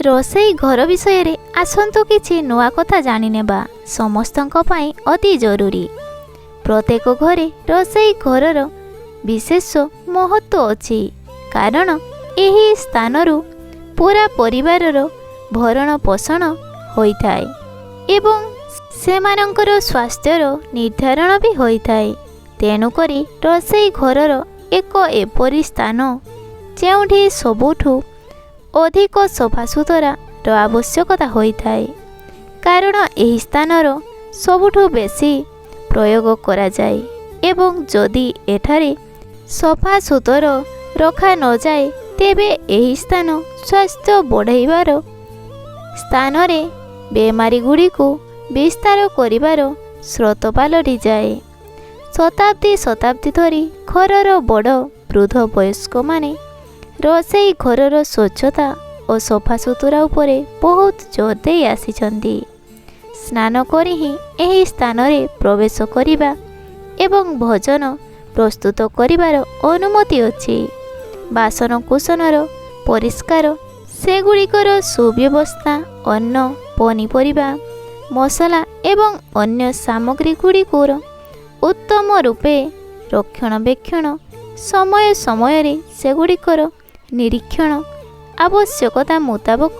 ରୋଷେଇ ଘର ବିଷୟରେ ଆସନ୍ତୁ କିଛି ନୂଆ କଥା ଜାଣିନେବା, ସମସ୍ତଙ୍କ ପାଇଁ ଅତି ଜରୁରୀ। ପ୍ରତ୍ୟେକ ଘରେ ରୋଷେଇ ଘରର ବିଶେଷ ମହତ୍ତ୍ୱ ଅଛି, କାରଣ ଏହି ସ୍ଥାନରୁ ପୂରା ପରିବାରର ଭରଣ ପୋଷଣ ହୋଇଥାଏ ଏବଂ ସେମାନଙ୍କର ସ୍ୱାସ୍ଥ୍ୟର ନିର୍ଦ୍ଧାରଣ ବି ହୋଇଥାଏ। ତେଣୁକରି ରୋଷେଇ ଘରର ଏକ ଏପରି ସ୍ଥାନ ଯେଉଁଠି ସବୁଠୁ ଅଧିକ ସଫାସୁତୁରାର ଆବଶ୍ୟକତା ହୋଇଥାଏ, କାରଣ ଏହି ସ୍ଥାନର ସବୁଠୁ ବେଶୀ ପ୍ରୟୋଗ କରାଯାଏ ଏବଂ ଯଦି ଏଠାରେ ସଫାସୁତୁରା ରଖା ନଯାଏ, ତେବେ ଏହି ସ୍ଥାନ ସ୍ୱାସ୍ଥ୍ୟ ବଢ଼ାଇବାର ସ୍ଥାନରେ ବେମାରୀଗୁଡ଼ିକୁ ବିସ୍ତାର କରିବାର ସ୍ରୋତ ପାଲଟିଯାଏ। ଶତାବ୍ଦୀ ଶତାବ୍ଦୀ ଧରି ଘରର ବଡ଼ ବୃଦ୍ଧ ବୟସ୍କମାନେ ରୋଷେଇ ଘରର ସ୍ୱଚ୍ଛତା ଓ ସଫାସୁତୁରା ଉପରେ ବହୁତ ଜୋର ଦେଇ ଆସିଛନ୍ତି। ସ୍ନାନ କରି ହିଁ ଏହି ସ୍ଥାନରେ ପ୍ରବେଶ କରିବା ଏବଂ ଭୋଜନ ପ୍ରସ୍ତୁତ କରିବାର ଅନୁମତି ଅଛି। ବାସନକୁସନର ପରିଷ୍କାର, ସେଗୁଡ଼ିକର ସୁବ୍ୟବସ୍ଥା, ଅନ୍ନ, ପନିପରିବା, ମସଲା ଏବଂ ଅନ୍ୟ ସାମଗ୍ରୀଗୁଡ଼ିକର ଉତ୍ତମ ରୂପେ ରକ୍ଷଣାବେକ୍ଷଣ, ସମୟ ସମୟରେ ସେଗୁଡ଼ିକର ନିରୀକ୍ଷଣ, ଆବଶ୍ୟକତା ମୁତାବକ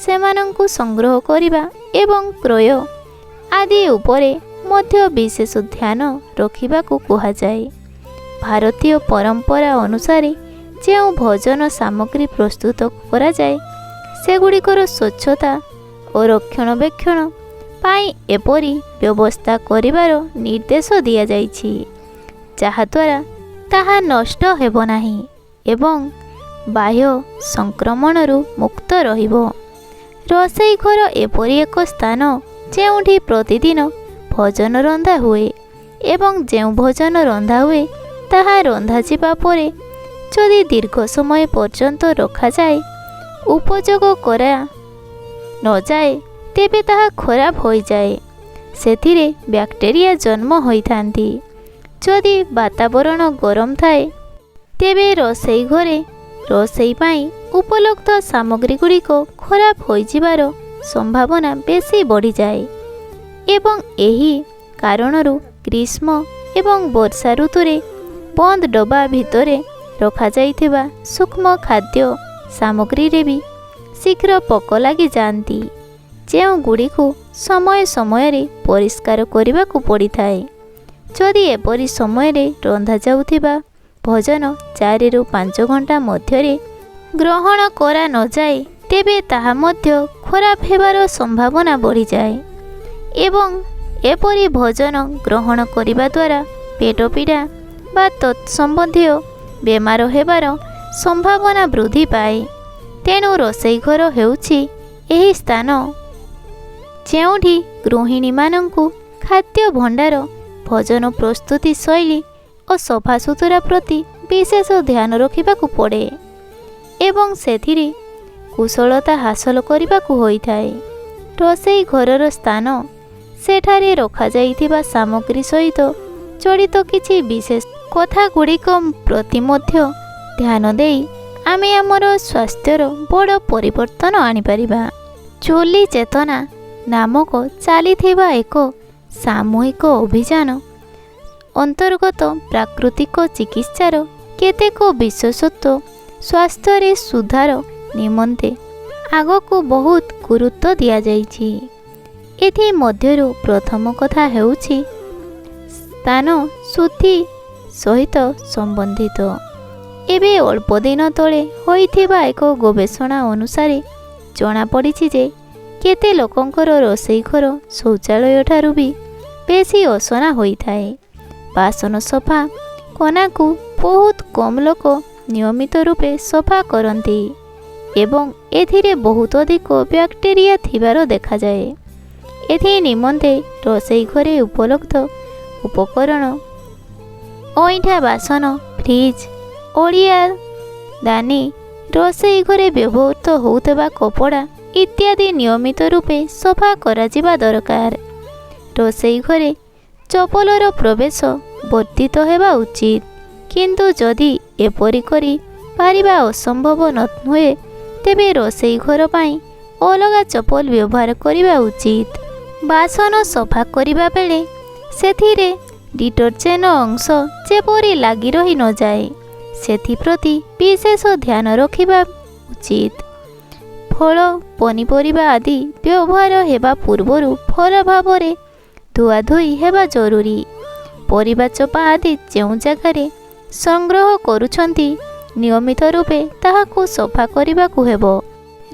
ସେମାନଙ୍କୁ ସଂଗ୍ରହ କରିବା ଏବଂ କ୍ରୟ ଆଦି ଉପରେ ମଧ୍ୟ ବିଶେଷ ଧ୍ୟାନ ରଖିବାକୁ କୁହାଯାଏ। ଭାରତୀୟ ପରମ୍ପରା ଅନୁସାରେ ଯେଉଁ ଭୋଜନ ସାମଗ୍ରୀ ପ୍ରସ୍ତୁତ କରାଯାଏ, ସେଗୁଡ଼ିକର ସ୍ୱଚ୍ଛତା ଓ ରକ୍ଷଣାବେକ୍ଷଣ ପାଇଁ ଏପରି ବ୍ୟବସ୍ଥା କରିବାର ନିର୍ଦ୍ଦେଶ ଦିଆଯାଇଛି, ଯାହାଦ୍ୱାରା ତାହା ନଷ୍ଟ ହେବ ନାହିଁ ଏବଂ ବାହ୍ୟ ସଂକ୍ରମଣରୁ ମୁକ୍ତ ରହିବ। ରୋଷେଇ ଘର ଏପରି ଏକ ସ୍ଥାନ ଯେଉଁଠି ପ୍ରତିଦିନ ଭୋଜନ ରନ୍ଧା ହୁଏ ଏବଂ ଯେଉଁ ଭୋଜନ ରନ୍ଧା ହୁଏ, ତାହା ରନ୍ଧାଯିବା ପରେ ଯଦି ଦୀର୍ଘ ସମୟ ପର୍ଯ୍ୟନ୍ତ ରଖାଯାଏ, ଉପଯୋଗ କରା ନଯାଏ, ତେବେ ତାହା ଖରାପ ହୋଇଯାଏ। ସେଥିରେ ବ୍ୟାକ୍ଟେରିଆ ଜନ୍ମ ହୋଇଥାନ୍ତି। ଯଦି ବାତାବରଣ ଗରମ ଥାଏ, ତେବେ ରୋଷେଇ ଘରେ ରୋଷେଇ ପାଇଁ ଉପଲବ୍ଧ ସାମଗ୍ରୀଗୁଡ଼ିକ ଖରାପ ହୋଇଯିବାର ସମ୍ଭାବନା ବେଶୀ ବଢ଼ିଯାଏ ଏବଂ ଏହି କାରଣରୁ ଗ୍ରୀଷ୍ମ ଏବଂ ବର୍ଷା ଋତୁରେ ବନ୍ଦ ଡବା ଭିତରେ ରଖାଯାଇଥିବା ସୂକ୍ଷ୍ମ ଖାଦ୍ୟ ସାମଗ୍ରୀରେ ବି ଶୀଘ୍ର ପୋକ ଲାଗିଯାଆନ୍ତି, ଯେଉଁଗୁଡ଼ିକୁ ସମୟ ସମୟରେ ପରିଷ୍କାର କରିବାକୁ ପଡ଼ିଥାଏ। ଯଦି ଏପରି ସମୟରେ ରନ୍ଧାଯାଉଥିବା ଭୋଜନ 4ରୁ 5 ଘଣ୍ଟା ମଧ୍ୟରେ ଗ୍ରହଣ କରା ନଯାଏ, ତେବେ ତାହା ମଧ୍ୟ ଖରାପ ହେବାର ସମ୍ଭାବନା ବଢ଼ିଯାଏ ଏବଂ ଏପରି ଭୋଜନ ଗ୍ରହଣ କରିବା ଦ୍ୱାରା ପେଟ ପୀଡ଼ା ବା ତତ୍ସମ୍ବନ୍ଧୀୟ ବେମାର ହେବାର ସମ୍ଭାବନା ବୃଦ୍ଧି ପାଏ। ତେଣୁ ରୋଷେଇ ଘର ହେଉଛି ଏହି ସ୍ଥାନ ଯେଉଁଠି ଗୃହିଣୀମାନଙ୍କୁ ଖାଦ୍ୟ ଭଣ୍ଡାର, ଭୋଜନ ପ୍ରସ୍ତୁତି ଶୈଳୀ ଓ ସଫାସୁତୁରା ପ୍ରତି ବିଶେଷ ଧ୍ୟାନ ରଖିବାକୁ ପଡ଼େ ଏବଂ ସେଥିରେ କୁଶଳତା ହାସଲ କରିବାକୁ ହୋଇଥାଏ। ରୋଷେଇ ଘରର ସ୍ଥାନ, ସେଠାରେ ରଖାଯାଇଥିବା ସାମଗ୍ରୀ ସହିତ ଜଡ଼ିତ କିଛି ବିଶେଷ କଥାଗୁଡ଼ିକ ପ୍ରତି ମଧ୍ୟ ଧ୍ୟାନ ଦେଇ ଆମେ ଆମର ସ୍ୱାସ୍ଥ୍ୟର ବଡ଼ ପରିବର୍ତ୍ତନ ଆଣିପାରିବା। ଚୁଲି ଚେତନା ନାମକ ଚାଲିଥିବା ଏକ ସାମୂହିକ ଅଭିଯାନ ଅନ୍ତର୍ଗତ ପ୍ରାକୃତିକ ଚିକିତ୍ସାର କେତେକ ବିଶେଷତ୍ୱ ସ୍ୱାସ୍ଥ୍ୟରେ ସୁଧାର ନିମନ୍ତେ ଆଗକୁ ବହୁତ ଗୁରୁତ୍ୱ ଦିଆଯାଇଛି। ଏଥିମଧ୍ୟରୁ ପ୍ରଥମ କଥା ହେଉଛି ସ୍ଥାନ ଶୁଦ୍ଧି ସହିତ ସମ୍ବନ୍ଧିତ। ଏବେ ଅଳ୍ପ ଦିନ ତଳେ ହୋଇଥିବା ଏକ ଗବେଷଣା ଅନୁସାରେ ଜଣାପଡ଼ିଛି ଯେ କେତେ ଲୋକଙ୍କର ରୋଷେଇ ଘର ଶୌଚାଳୟଠାରୁ ବି ବେଶୀ ଅସନା ହୋଇଥାଏ। ବାସନ ସଫା କନାକୁ ବହୁତ କମ୍ ଲୋକ ନିୟମିତ ରୂପେ ସଫା କରନ୍ତି ଏବଂ ଏଥିରେ ବହୁତ ଅଧିକ ବ୍ୟାକ୍ଟେରିଆ ଥିବାର ଦେଖାଯାଏ। ଏଥି ନିମନ୍ତେ ରୋଷେଇ ଘରେ ଉପଲବ୍ଧ ଉପକରଣ, ଅଇଁଠା ବାସନ, ଫ୍ରିଜ୍, ଅଳିଆ ଦାନୀ, ରୋଷେଇ ଘରେ ବ୍ୟବହୃତ ହେଉଥିବା କପଡ଼ା ଇତ୍ୟାଦି ନିୟମିତ ରୂପେ ସଫା କରାଯିବା ଦରକାର। ରୋଷେଇ ଘରେ ଚପଲର ପ୍ରବେଶ ବର୍ଜିତ ହେବା ଉଚିତ, କିନ୍ତୁ ଯଦି ଏପରି କରି ପାରିବା ଅସମ୍ଭବ ନ ହୁଏ, ତେବେ ରୋଷେଇ ଘର ପାଇଁ ଅଲଗା ଚପଲ ବ୍ୟବହାର କରିବା ଉଚିତ। ବାସନ ସଫା କରିବା ବେଳେ ସେଥିରେ ଡିଟରଜେଣ୍ଟ ଅଂଶ ଯେପରି ଲାଗି ରହି ନଯାଏ, ସେଥିପ୍ରତି ବିଶେଷ ଧ୍ୟାନ ରଖିବା ଉଚିତ। ଫଳ, ପନିପରିବା ଆଦି ବ୍ୟବହାର ହେବା ପୂର୍ବରୁ ଭଲ ଭାବରେ ଧୁଆଧୋଇ ହେବା ଜରୁରୀ। ପରିବା ଚୋପା ଆଦି ଯେଉଁ ଜାଗାରେ ସଂଗ୍ରହ କରୁଛନ୍ତି, ନିୟମିତ ରୂପେ ତାହାକୁ ସଫା କରିବାକୁ ହେବ।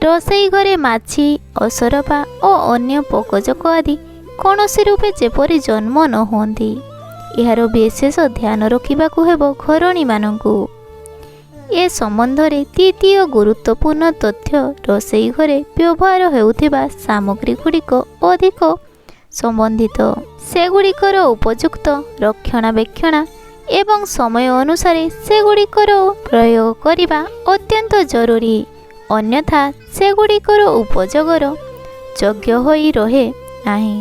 ରୋଷେଇ ଘରେ ମାଛି, ଅସରପା ଓ ଅନ୍ୟ ପୋକଜୋକ ଆଦି କୌଣସି ରୂପେ ଯେପରି ଜନ୍ମ ନ ହୁଅନ୍ତି, ଏହାର ବିଶେଷ ଧ୍ୟାନ ରଖିବାକୁ ହେବ ଘରଣୀମାନଙ୍କୁ। ଏ ସମ୍ବନ୍ଧରେ ଦ୍ୱିତୀୟ ଗୁରୁତ୍ୱପୂର୍ଣ୍ଣ ତଥ୍ୟ ରୋଷେଇ ଘରେ ବ୍ୟବହାର ହେଉଥିବା ସାମଗ୍ରୀଗୁଡ଼ିକ ଅଧିକ ସମ୍ବନ୍ଧିତ। ସେଗୁଡ଼ିକର ଉପଯୁକ୍ତ ରକ୍ଷଣାବେକ୍ଷଣ ଏବଂ ସମୟ ଅନୁସାରେ ସେଗୁଡ଼ିକର ପ୍ରୟୋଗ କରିବା ଅତ୍ୟନ୍ତ ଜରୁରୀ, ଅନ୍ୟଥା ସେଗୁଡ଼ିକର ଉପଯୋଗର ଯୋଗ୍ୟ ହୋଇ ରହେ ନାହିଁ।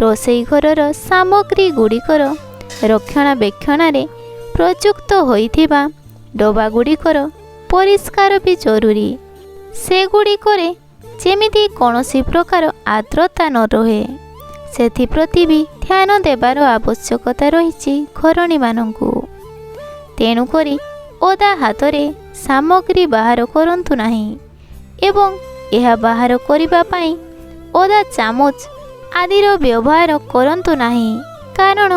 ରୋଷେଇ ଘରର ସାମଗ୍ରୀଗୁଡ଼ିକର ରକ୍ଷଣାବେକ୍ଷଣରେ ପ୍ରଯୁକ୍ତ ହୋଇଥିବା ଡବାଗୁଡ଼ିକର ପରିଷ୍କାର ବି ଜରୁରୀ। ସେଗୁଡ଼ିକରେ ଯେମିତି କୌଣସି ପ୍ରକାର ଆର୍ଦ୍ରତା ନ ରହେ, ସେଥିପ୍ରତି ବି ଧ୍ୟାନ ଦେବାର ଆବଶ୍ୟକତା ରହିଛି ଘରଣୀମାନଙ୍କୁ। ତେଣୁକରି ଓଦା ହାତରେ ସାମଗ୍ରୀ ବାହାର କରନ୍ତୁ ନାହିଁ ଏବଂ ଏହା ବାହାର କରିବା ପାଇଁ ଓଦା ଚାମଚ ଆଦିର ବ୍ୟବହାର କରନ୍ତୁ ନାହିଁ, କାରଣ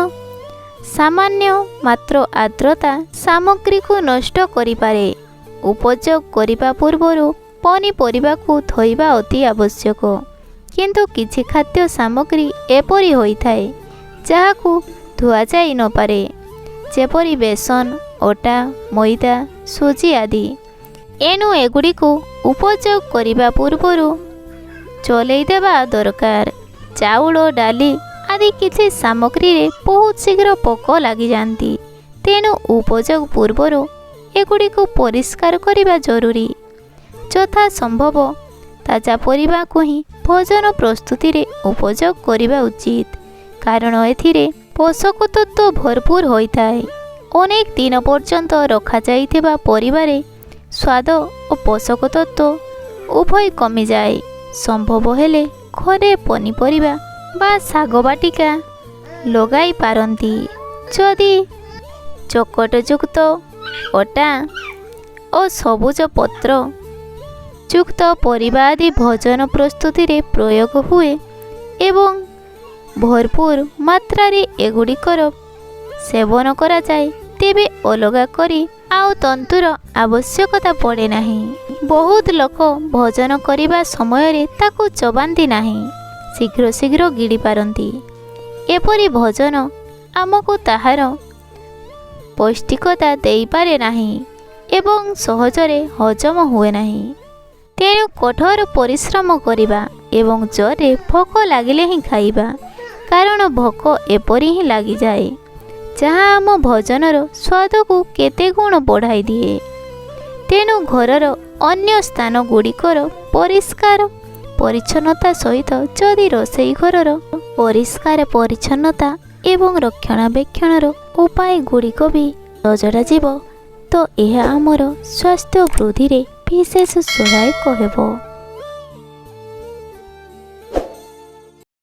ସାମାନ୍ୟ ମାତ୍ର ଆର୍ଦ୍ରତା ସାମଗ୍ରୀକୁ ନଷ୍ଟ କରିପାରେ। ଉପଯୋଗ କରିବା ପୂର୍ବରୁ ପନିପରିବାକୁ ଧୋଇବା ଅତି ଆବଶ୍ୟକ। କିନ୍ତୁ କିଛି ଖାଦ୍ୟ ସାମଗ୍ରୀ ଏପରି ହୋଇଥାଏ, ଯାହାକୁ ଧୁଆଯାଇ ନପାରେ, ଯେପରି ବେସନ, ଅଟା, ମଇଦା, ସୁଜି ଆଦି। ଏଣୁ ଏଗୁଡ଼ିକୁ ଉପଯୋଗ କରିବା ପୂର୍ବରୁ ଚଲେଇ ଦେବା ଦରକାର। ଚାଉଳ, ଡାଲି ଆଦି କିଛି ସାମଗ୍ରୀରେ ବହୁତ ଶୀଘ୍ର ପୋକ ଲାଗିଯାଆନ୍ତି, ତେଣୁ ଉପଯୋଗ ପୂର୍ବରୁ ଏଗୁଡ଼ିକୁ ପରିଷ୍କାର କରିବା ଜରୁରୀ। ଯଥା ସମ୍ଭବ ତାଜା ପରିବାକୁ ହିଁ ଭୋଜନ ପ୍ରସ୍ତୁତିରେ ଉପଯୋଗ କରିବା ଉଚିତ, କାରଣ ଏଥିରେ ପୋଷକ ତତ୍ତ୍ୱ ଭରପୁର ହୋଇଥାଏ। ଅନେକ ଦିନ ପର୍ଯ୍ୟନ୍ତ ରଖାଯାଇଥିବା ପରିବାରେ ସ୍ୱାଦ ଓ ପୋଷକ ତତ୍ତ୍ୱ ଉଭୟ କମିଯାଏ। ସମ୍ଭବ ହେଲେ ଘରେ ପନିପରିବା ବା ଶାଗ ବାଟିକା ଲଗାଇ ପାରନ୍ତି। ଯଦି ଚକଟଯୁକ୍ତ ଅଟା ଓ ସବୁଜ ପତ୍ର ଯୁକ୍ତ ପରିବା ଆଦି ଭୋଜନ ପ୍ରସ୍ତୁତିରେ ପ୍ରୟୋଗ ହୁଏ ଏବଂ ଭରପୁର ମାତ୍ରାରେ ଏଗୁଡ଼ିକର ସେବନ କରାଯାଏ, ତେବେ ଅଲଗା କରି ଆଉ ତନ୍ତୁର ଆବଶ୍ୟକତା ପଡ଼େ ନାହିଁ। ବହୁତ ଲୋକ ଭୋଜନ କରିବା ସମୟରେ ତାକୁ ଚବାନ୍ତି ନାହିଁ, ଶୀଘ୍ର ଶୀଘ୍ର ଗିଳି ପାରନ୍ତି। ଏପରି ଭୋଜନ ଆମକୁ ତାହାର ପୌଷ୍ଟିକତା ଦେଇପାରେ ନାହିଁ ଏବଂ ସହଜରେ ହଜମ ହୁଏ ନାହିଁ। ତେଣୁ କଠୋର ପରିଶ୍ରମ କରିବା ଏବଂ ଜୋରରେ ଭୋକ ଲାଗିଲେ ହିଁ ଖାଇବା, କାରଣ ଭୋକ ଏପରି ହିଁ ଲାଗିଯାଏ ଯାହା ଆମ ଭୋଜନର ସ୍ୱାଦକୁ କେତେ ଗୁଣ ବଢ଼ାଇ ଦିଏ। ତେଣୁ ଘରର ଅନ୍ୟ ସ୍ଥାନ ଗୁଡ଼ିକର ପରିଷ୍କାର ପରିଚ୍ଛନ୍ନତା ସହିତ ଯଦି ରୋଷେଇ ଘରର ପରିଷ୍କାର ପରିଚ୍ଛନ୍ନତା ଏବଂ ରକ୍ଷଣାବେକ୍ଷଣର ଉପାୟ ଗୁଡ଼ିକ ବି ସଜଡ଼ାଯିବ, ତ ଏହା ଆମର ସ୍ୱାସ୍ଥ୍ୟ ବୃଦ୍ଧିରେ ବିଶେଷ ସହାୟକ ହେବ।